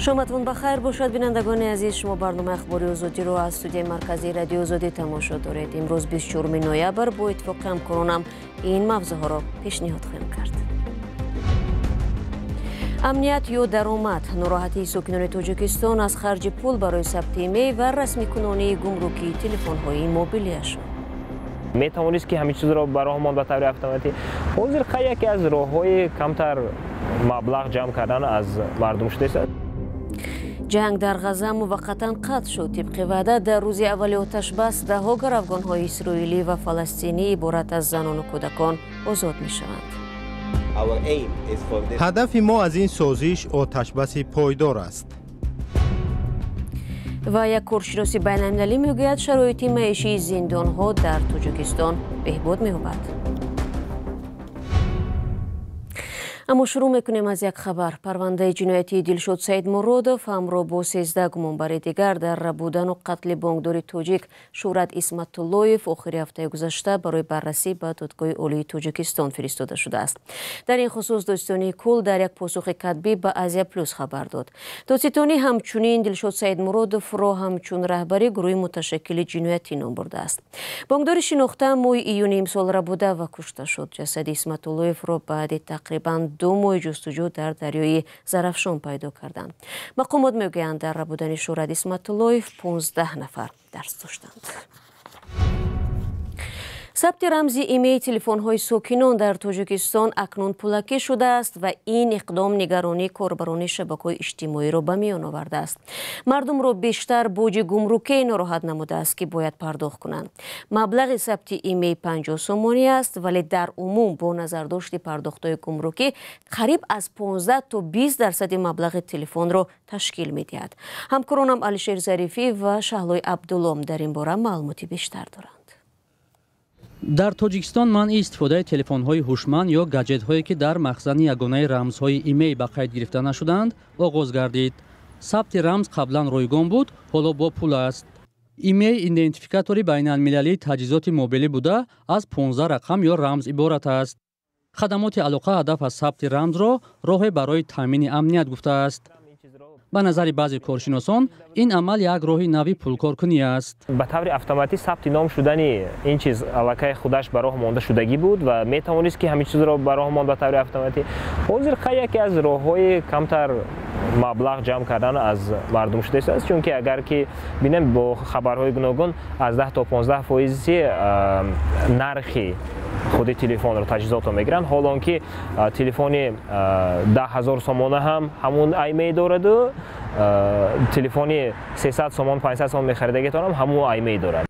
Шоматон ба хайр бошад, бинандагони азиз. Шумо барномаи Ахбори Озодиро аз студияи марказии Радиои Озодӣ тамошо доред. Имрӯз 24 ноябр бо иттифоқи ҳамкоронам ин мавзӯъҳоро пешниҳод хоҳем кард. Амният ё даромад, нороҳатии сокинони Тоҷикистон аз харҷи пул барои сабти имей ва расмикунонии гумрукии телефонҳои мобилиашон. Метавонист ки ҳамин чизро ба роҳ монд ба таври автоматӣ. Ҳозир яке аз роҳҳои камтар маблағ ҷамъ кардан аз мардум шудааст. Ҷанг дар Ғазза муваққатан қатъ шуд. Тибқи ваъда, дар рӯзи аввали оташбас даҳҳо гаравгонҳои исроилӣ ва фаластинӣ иборат аз занону кӯдакон озод мешаванд. Ҳадафи мо аз ин созиш оташбаси пойдор аст. Ва як коршиноси байналмилалӣ мегӯяд, шароити маишии зиндонҳо дар Тоҷикистон беҳбуд меёбад. Аммо шурӯъ мекунем аз як хабар. Парвандаи ҷиноятии Дилшод Саидмуродов ҳамроҳ бо 13 гумонбари дигар дар рабудану қатли бонкдори тоҷик Шӯҳрат Исматуллоев охири ҳафтаи гузашта барои баррасӣ ба Додгоҳи Олии Тоҷикистон фиристода шудааст. Дар ин хусус Додситонии кул дар як посухи катбӣ ба Азия Плюс хабар дод. Додситонӣ ҳамчунин Дилшод Саидмуродовро ҳамчун раҳбари гурӯҳи муташаккили ҷиноятӣ ном бурдааст. Бонкдори шинохта моҳи июни имсол рабуда ва кушта шуд. Ҷасади Исматуллоевро баъди тақрибан 2 моҳи ҷустуҷӯ дар дарёи Зарафшон пайдо карданд. Мақомот мегӯянд, дар рабудани Шӯҳрат Исматуллоев 15 нафар даст доштанд. Сабти рамзи имейи телефонҳои сокинон дар Тоҷикистон акнун пулакӣ шудааст ва ин иқдом нигаронии корбарони шабакаҳои иҷтимоиро ба миён овардааст. Мардумро бештар боҷи гумрукӣ нороҳат намудааст, ки бояд пардохт кунанд. Маблағи сабти имей 50 сомонӣ аст, вале дар умум бо назардошти пардохтҳои гумрукӣ қариб аз 15 то 20% маблағи телефонро ташкил медиҳад. Ҳамкоронам Алишер Зарифӣ ва Шаҳлои Абдуллом дар ин бора маълумоти бештар доранд. Дар Тоҷикистон манъи истифодаи телефонҳои ҳушманд ё гаджетҳое, ки дар махзани ягонаи рамзҳои имей ба қайд гирифта нашудаанд, оғоз гардид. Сабти рамз қаблан ройгон буд, ҳоло бо пул аст. Имей идентификатори байналмилалии таҷҳизоти мобилӣ буда, аз 15 рақам ё рамз иборат аст. Хадамоти алоқа ҳадаф аз сабти рамзро роҳе барои таъмини амният гуфтааст. Ба назари баъзе коршиносон, ин амал як роҳи нави пулкоркунӣ аст. Ба таври автоматӣ сабти ном шудани ин чиз аллакай худаш ба роҳ монда шудагӣ буд ва метавонист ки ҳамин чизро ба роҳ монд ба таври автоматӣ. Ҳозир яке аз роҳҳои камтар маблағ ҷамъ кардан аз мардум шудааст, чунки агар ки бинем бо хабарҳои гуногун аз 10 то 15% нархи худи телефонро таҷҳизотро мегиранд, ҳол он ки телефони 10 000 сомона ҳам ҳамун IMEI дораду телефони 300 сомон, 500 сомон мехаридагитонам ҳамун IMEI дорад.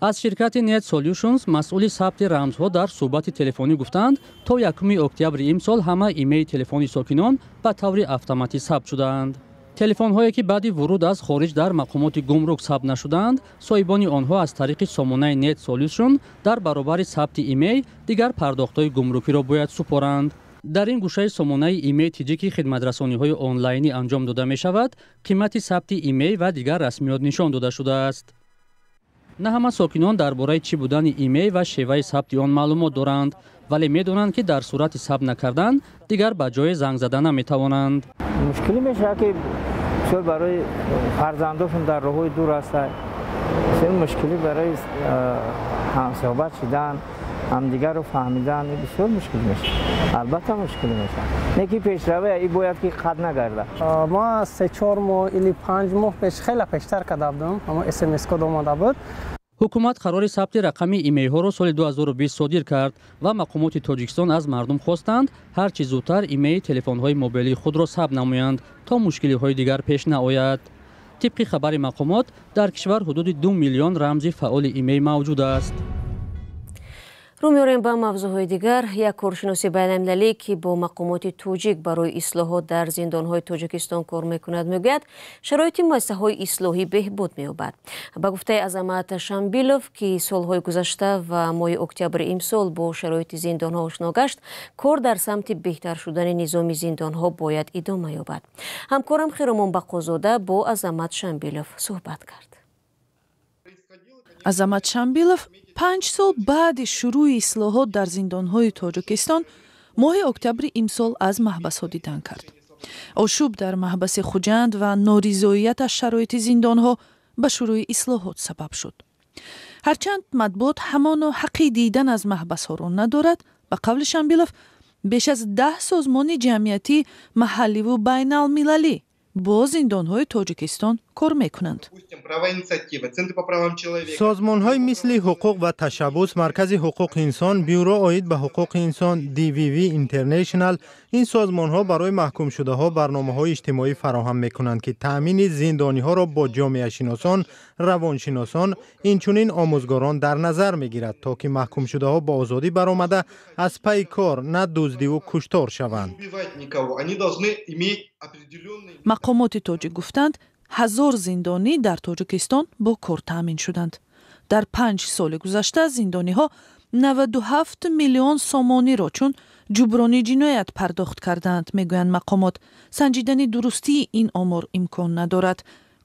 Аз ширкати Net Solutions масъули сабти рамзҳо дар суҳбати телефонӣ гуфтанд, то 1 октябри имсол ҳама имейи телефони сокинон ба таври автоматӣ сабт шудаанд. Телефонҳое, ки баъди вуруд аз хориҷ дар мақомоти гумрук сабт нашудаанд, соҳибони онҳо аз тариқи сомонаи Net Solution дар баробари сабти имей дигар пардохтҳои гумрукиро бояд супоранд. Дар ин гӯшаи сомонаи имей тиҷӣ, ки хидматрасониҳои онлайнӣ анҷом дода мешавад, қимати сабти имей ва дигар расмиёт нишон дода шудааст. На ҳама сокинон дар бораи чӣ будани имей ва шеваи сабти он маълумот доранд, вале медонанд, ки дар сурати сабт накардан дигар ба ҷое занг зада наметавонанд. Мушкилӣ мешавад, ки бисёр барои фарзандошон дар роҳҳои дур ҳастанд, бисёр мушкилӣ барои ҳамсӯҳбат шудан, ҳамдигарро фаҳмидан бисёр мушкил мешавад. Албатта, мушкилӣ мешавад, не ки пешравӣ и бояд ки қатъ нагардад. Ма 3-4 моҳ или 5 моҳ пеш, хеле пештар карда будам, ҳамо СМС код омада буд. Ҳукумат қарори сабти рақами имейҳоро соли 2020 содир кард ва мақомоти Тоҷикистон аз мардум хостанд, ҳар чӣ зудтар имейи телефонҳои мобилии худро сабт намоянд, то мушкилиҳои дигар пеш наояд. Тибқи хабари мақомот, дар кишвар ҳудуди 2 миллион рамзи фаъоли имей мавҷуд аст. Рӯ меорем ба мавзӯъҳои дигар. Як коршиноси байналмилалӣ, ки бо мақомоти тоҷик барои ислоҳот дар зиндонҳои Тоҷикистон кор мекунад, мегӯяд, шароити муассисаҳои ислоҳӣ беҳбуд меёбад. Ба гуфтаи Азамат Шамбилов, ки солҳои гузашта ва моҳи октябри имсол бо шароити зиндонҳо ошно гашт, кор дар самти беҳтар шудани низоми зиндонҳо бояд идома ёбад. Ҳамкорам Хиромон Бақозода бо Азамат Шамбилов суҳбат кард. Азамат Шамбилов 5 сол баъди шурӯъи ислоҳот дар зиндонҳои Тоҷикистон моҳи октябри имсол аз маҳбасҳо дидан кард. Ошӯб дар маҳбаси Хуҷанд ва норизоият аз шароити зиндонҳо ба шурӯи ислоҳот сабаб шуд. Ҳарчанд матбуот ҳамоно ҳаққи дидан аз маҳбасҳоро надорад, ба қавли Шамбилов, беш аз 10 созмони ҷамъиятии маҳалливу байналмилалӣ бо зиндонҳои Тоҷикистон кор мекунанд. Созмонҳои мисли ҳуқуқ ва ташаббус, Маркази ҳуқуқи инсон, Бюро оид ба ҳуқуқи инсон, DVV International, ин созмонҳо барои маҳкумшудаҳо барномаҳои иҷтимоӣ фароҳам мекунанд, ки таъмини зиндониҳоро бо ҷомеашиносон, равоншиносон, инчунин омӯзгорон дар назар мегирад, то ки маҳкумшудаҳо ба озодӣ баромада аз пайи кор, на дуздиву куштор шаванд. Мақомоти тоҷик гуфтанд, 1000 зиндонӣ дар Тоҷикистон бо кор таъмин шуданд. Дар 5 соли гузашта зиндониҳо 97 миллион сомониро чун ҷуброни ҷиноят пардохт кардаанд, мегӯянд мақомот. Санҷидани дурустии ин омор имкон надорад.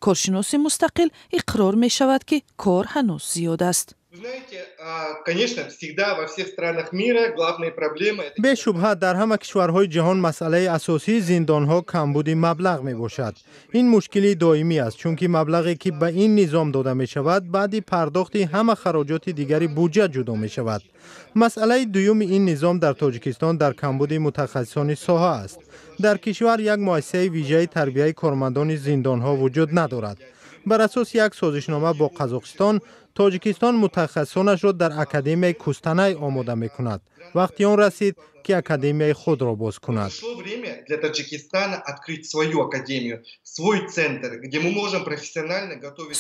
Коршиноси мустақил иқрор мешавад, ки кор ҳанӯз зиёд аст. Бешубҳа, дар ҳама кишварҳои ҷаҳон масъалаи асосии зиндонҳо камбуди маблағ мебошад. Ин мушкили доимӣ аст, чунки маблағе ки ба ин низом дода мешавад, баъди пардохти ҳама хароҷоти дигари буҷа ҷудо мешавад. Масъалаи дуюми ин низом дар Тоҷикистон дар камбуди мутахассисони соҳа аст. Дар кишвар як муассисаи вижаи тарбияи кормандони зиндонҳо вуҷуд надорад. Бар асоси як созишнома бо Қазоқистон, Тоҷикистон мутахассисонашро дар Академияи Кустанай омода мекунад. Вақти он расид, ки академияи худро боз кунад.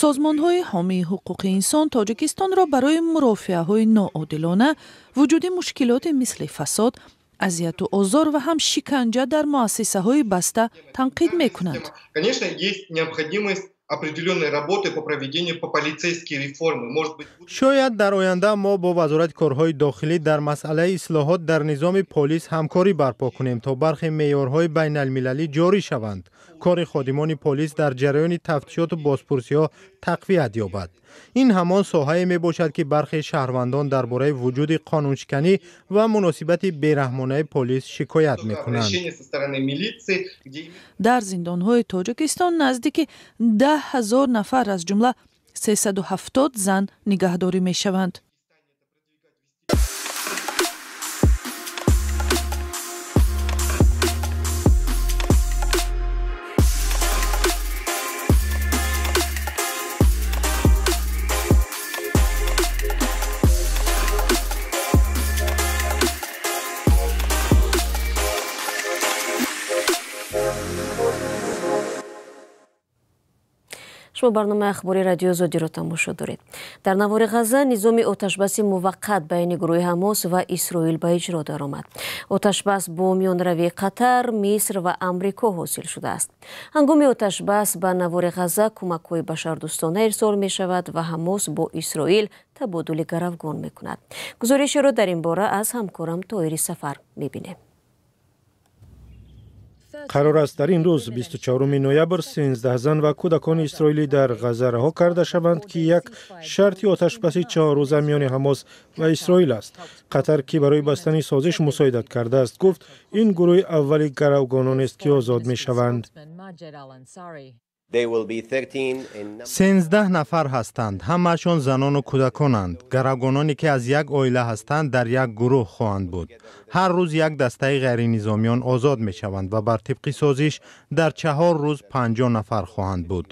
Созмонҳои ҳомии ҳуқуқи инсон Тоҷикистонро барои мурофиаҳои ноодилона, вуҷуди мушкилоти мисли фасод, азияту озор ва ҳам шиканҷа дар муассисаҳои баста танқид мекунанд. Определенной работы по проведению по полицейские реформы. Может быть, шояд дар оянда мо бо Вазорати корҳои дохилӣ дар масъалаи ислоҳот дар низоми полис ҳамкорӣ барпо кунем, то бархе меъёрҳои байналмилалӣ ҷорӣ шаванд. Кори ходимони полис дар ҷараёни тафтишоту бозпурсиҳо тақвият ёбад. Ин ҳамон соҳае мебошад, ки бархе шаҳрвандон дар бораи вуҷуди қонуншиканӣ ва муносибати бераҳмонаи полис шикоят мекунанд. Дар зиндонҳои Тоҷикистон наздики 10 000 нафар, аз ҷумла 370 зан нигаҳдорӣ мешаванд. Шумо барномаи ахбори Радио Озодиро тамошо доред. Дар навори Ғазза низоми оташбаси муваққат байни гурӯҳи Ҳамос ва Исроил ба иҷро даромад. Оташбас бо миёнравии Қатар, Миср ва Амрико ҳосил шудааст. Ҳангоми оташбас ба навори Ғазза кӯмакҳои башардӯстона ирсол мешавад ва Ҳамос бо Исроил табодули гаравгон мекунад. Гузоришеро дар ин бора аз ҳамкорам Тоири Сафар мебинем. Қарор аст дар ин рӯз 24 ноябр 13 зан ва кӯдакони исроилӣ дар Ғазза раҳо карда шаванд, ки як шарти оташбаси 4 рӯза миёни Ҳамос ва Исроил аст. Қатар, ки барои бастани созиш мусоидат кардааст, гуфт, ин гурӯҳи аввали гаравгононест, ки озод мешаванд. 13 нафар ҳастанд, ҳамаашон занону кӯдаконанд. Гаравгононе ки аз як оила ҳастанд, дар як гурӯҳ хоҳанд буд. Ҳар рӯз як дастаи ғайринизомиён озод мешаванд ва бар тибқи созиш дар 4 рӯз 50 нафар хоҳанд буд.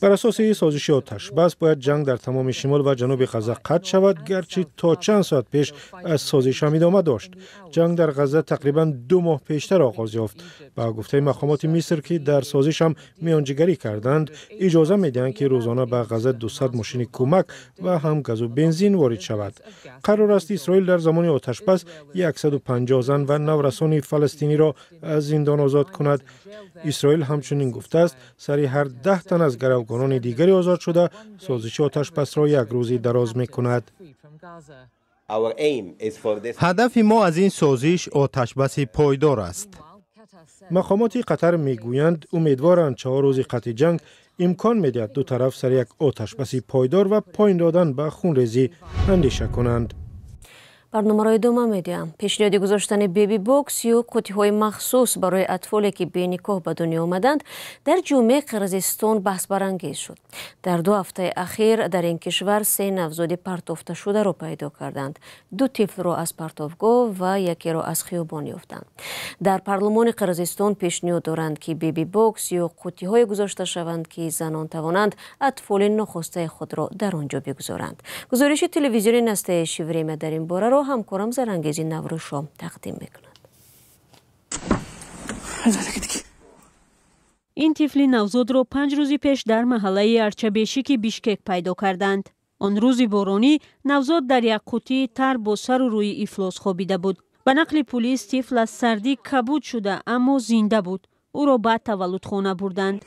Бар асоси созиши оташбас бояд ҷанг дар тамоми шимол ва ҷануби Ғазза қатъ шавад, гарчи то чанд соат пеш аз созиш ҳам идома дошт. Ҷанг дар Ғазза тақрибан 2 моҳ пештар оғоз ёфт. Ба гуфтаи мақомоти Миср, ки дар созиш ҳам миёнҷигарӣ карданд, иҷоза медиҳанд, ки рӯзона ба Ғазза 200 мошини кӯмак ва ҳам газу бензин ворид шавад. Қарор аст, Исроил дар замони оташбас 150 зан ва наврасони фаластиниро аз зиндон озод кунад. Исроил ҳамчунин гуфтааст, сари ҳар 10 тан аз гаравгонони дигари озод шуда созиши оташбасро як рӯзи дароз мекунад. Ҳадафи мо аз ин созиш оташбаси пойдор аст. Мақомоти Қатар мегӯянд, умедворанд, 4 рӯзи қатъи ҷанг имкон медиҳад ду тараф сари як оташбаси пойдор ва поин додан ба хунрезӣ андеша кунанд. Барномаро идома медиҳам. Пешниҳоди гузоштани беби-бокс ё қуттиҳои махсус барои атфоле, ки беникоҳ ба дунё омаданд, дар ҷомеаи Қирғизистон баҳсбарангез шуд. Дар 2 ҳафтаи ахир дар ин кишвар 3 навзоди партофташударо пайдо карданд. 2 тифлро аз партовгоҳ ва якеро аз хиёбон ёфтанд. Дар парлумони Қирғизистон пешниҳод доранд, ки беби-бокс ё қуттиҳое гузошта шаванд, ки занон тавонанд атфоли нохостаи худро дар он ҷо бигузоранд. Гузориши телевизиони Настоящее время дар ин бораро ҳамкорам Зарангези Наврӯзшо тақдим мекунад. Ин тифли навзодро 5 рӯзи пеш дар маҳаллаи Арчабешики Бишкек пайдо карданд. Он рӯзи боронӣ навзод дар як қуттии тар бо сару рӯи ифлос хобида буд. Ба нақли пулис, тифл аз сардӣ кабуд шуда, аммо зинда буд. Ӯро ба таваллудхона бурданд.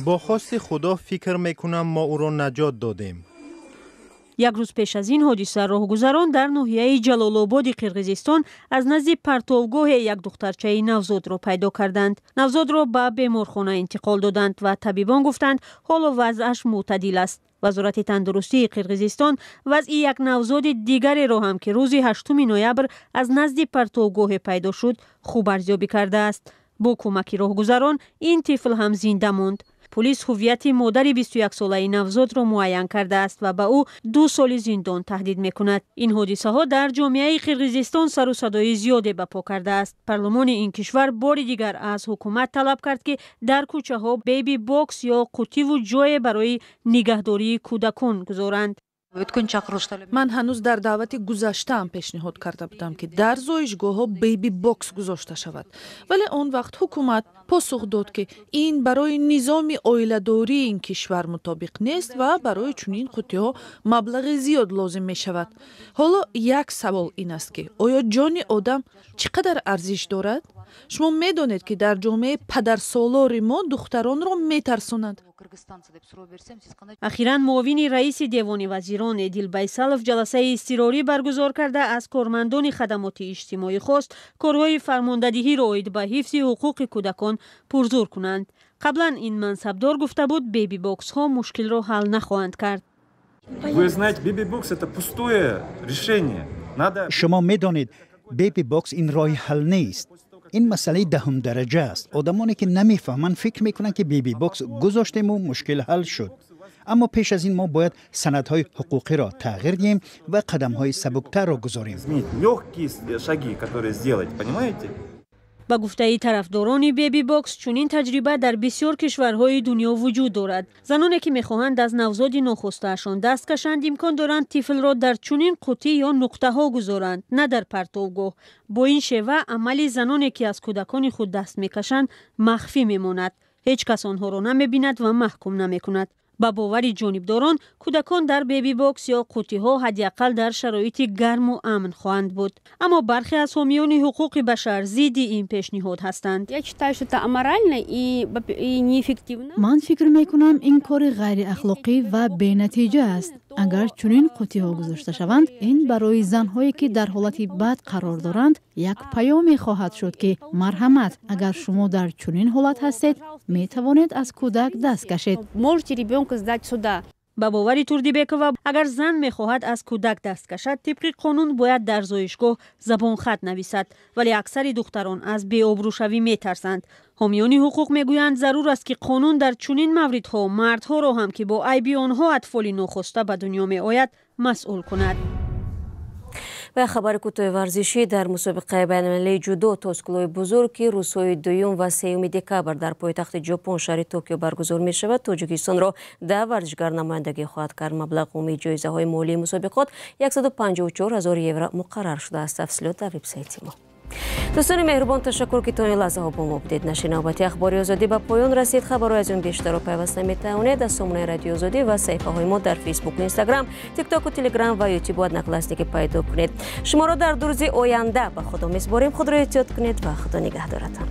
Бо хости Худо фикр мекунам, мо ӯро наҷот додем. Як рӯз пеш аз ин ҳодиса роҳгузарон дар ноҳияи Ҷалолободи Қирғизистон аз назди партовгоҳе як духтарчаи навзодро пайдо карданд. Навзодро ба беморхона интиқол доданд ва табибон гуфтанд, ҳоло вазъаш мӯътадил аст. Вазорати тандурустии Қирғизистон вазъи як навзоди дигареро ҳам, ки рӯзи 8 ноябр аз назди партовгоҳе пайдо шуд, хуб арзёбӣ кардааст. Бо кӯмаки роҳгузарон ин тифл ҳам зинда монд. Пулис ҳуввияти модари 21-солаи навзодро муайян кардааст ва ба ӯ 2 соли зиндон таҳдид мекунад. Ин ҳодисаҳо дар ҷомеаи Қирғизистон сару садои зиёде ба по кардааст. Парлумони ин кишвар бори дигар аз ҳукумат талаб кард, ки дар кӯчаҳо беби-бокс ё қуттиву ҷое барои нигаҳдории кӯдакон гузоранд. Ман ҳанӯз дар даъвати гузаштаам пешниҳод карда будам, ки дар зоишгоҳҳо беби-бокс гузошта шавад, вале он вақт ҳукумат посух дод, ки ин барои низоми оиладории ин кишвар мутобиқ нест ва барои чунин қуттиҳо маблағи зиёд лозим мешавад. Ҳоло як савол ин аст, ки оё ҷони одам чӣ қадар арзиш дорад? Шумо медонед, ки дар ҷомеаи падарсолори мо духтаронро метарсонанд. Ахиран муовини раиси девони вазирон Эдил Байсалов ҷаласаи изтирорӣ баргузор карда, аз кормандони хадамоти иҷтимоӣ хост корҳои фармондадиҳиро оид ба ҳифзи ҳуқуқи кӯдакон пурзур кунанд. Қаблан ин мансабдор гуфта буд, беби-боксҳо мушкилро ҳал нахоҳанд кард. Вы знаете, беби-бокс это пустое решение. Шумо медонед, беби-бокс ин роҳи ҳал нест. Ин масъалаи 10 дараҷа аст. Одамоне, ки намефаҳманд, фикр мекунанд, ки беби-бокс гузоштему мушкил ҳал шуд. Аммо пеш аз ин мо бояд санадҳои ҳуқуқиро тағйир диҳем ва қадамҳои сабуктарро гузорем. Ба гуфтаи тарафдорони беби-бокс, чунин таҷриба дар бисёр кишварҳои дунё вуҷуд дорад. Заноне, ки мехоҳанд аз навзоди нохостаашон даст кашанд, имкон доранд тифлро дар чунин қуттӣ ё нуқтаҳо гузоранд, на дар партовгоҳ. Бо ин шева амали заноне, ки аз кӯдакони худ даст мекашанд, махфӣ мемонад. Ҳеҷ кас онҳоро намебинад ва маҳкум намекунад. Ба бовари ҷонибдорон, кӯдакон дар беби-бокс ё қуттиҳо ҳадди ақал дар шароити гарму амн хоҳанд буд. Аммо бархе аз ҳомиёни ҳуқуқи башар зидди ин пешниҳод ҳастанд. Ман фикр мекунам, ин кори ғайриахлоқӣ ва бенатиҷа аст. Агар чунин қуттиҳо гузошта шаванд, ин барои занҳое, ки дар ҳолати бад қарор доранд, як паёме хоҳад шуд, ки марҳамат, агар шумо дар чунин ҳолат ҳастед, метавонед аз кӯдак даст кашед. Ба бовари Турдибекова, агар зан мехоҳад аз кӯдак даст кашад, тибқи қонун бояд дар зоишгоҳ забонхат нависад, вале аксари духтарон аз беобрӯшавӣ метарсанд. Ҳомиёни ҳуқуқ мегӯянд, зарур аст, ки қонун дар чунин мавридҳо мардҳоро ҳам, ки бо айби онҳо атфоли нохоста ба дунё меояд, масъул кунад. Ва хабари кӯтоҳи варзишӣ. Дар мусобиқаи байналмилалии ҷудо тоскулои бузург, ки рӯзҳои 2 ва 3 декабр дар пойтахти Ҷопон шаҳри Токио баргузор мешавад, Тоҷикистонро 10 варзишгар намояндагӣ хоҳад кард. Маблағи умумии ҷоизаҳои молии мусобиқот 154 000 евро муқаррар шудааст. Тафсилот дар вебсайти мо. Дӯстони меҳрубон, ташаккур, ки то ин лаҳзаҳо бо мо будед. Нашри навбати Ахбори Озодӣ ба поён расид. Хабарҳои аз он бештарро пайваста метавонед аз сомонаи Радиои Озодӣ ва саҳифаҳои мо дар Фейсбук, Инстаграм, Тиктоку, Телеграм ва Ютуб ва Одноклассники пайдо кунед. Шуморо дар 2 рӯзи оянда ба Худо месупорем. Худро эҳтиёт кунед ва Худо нигаҳдоратон.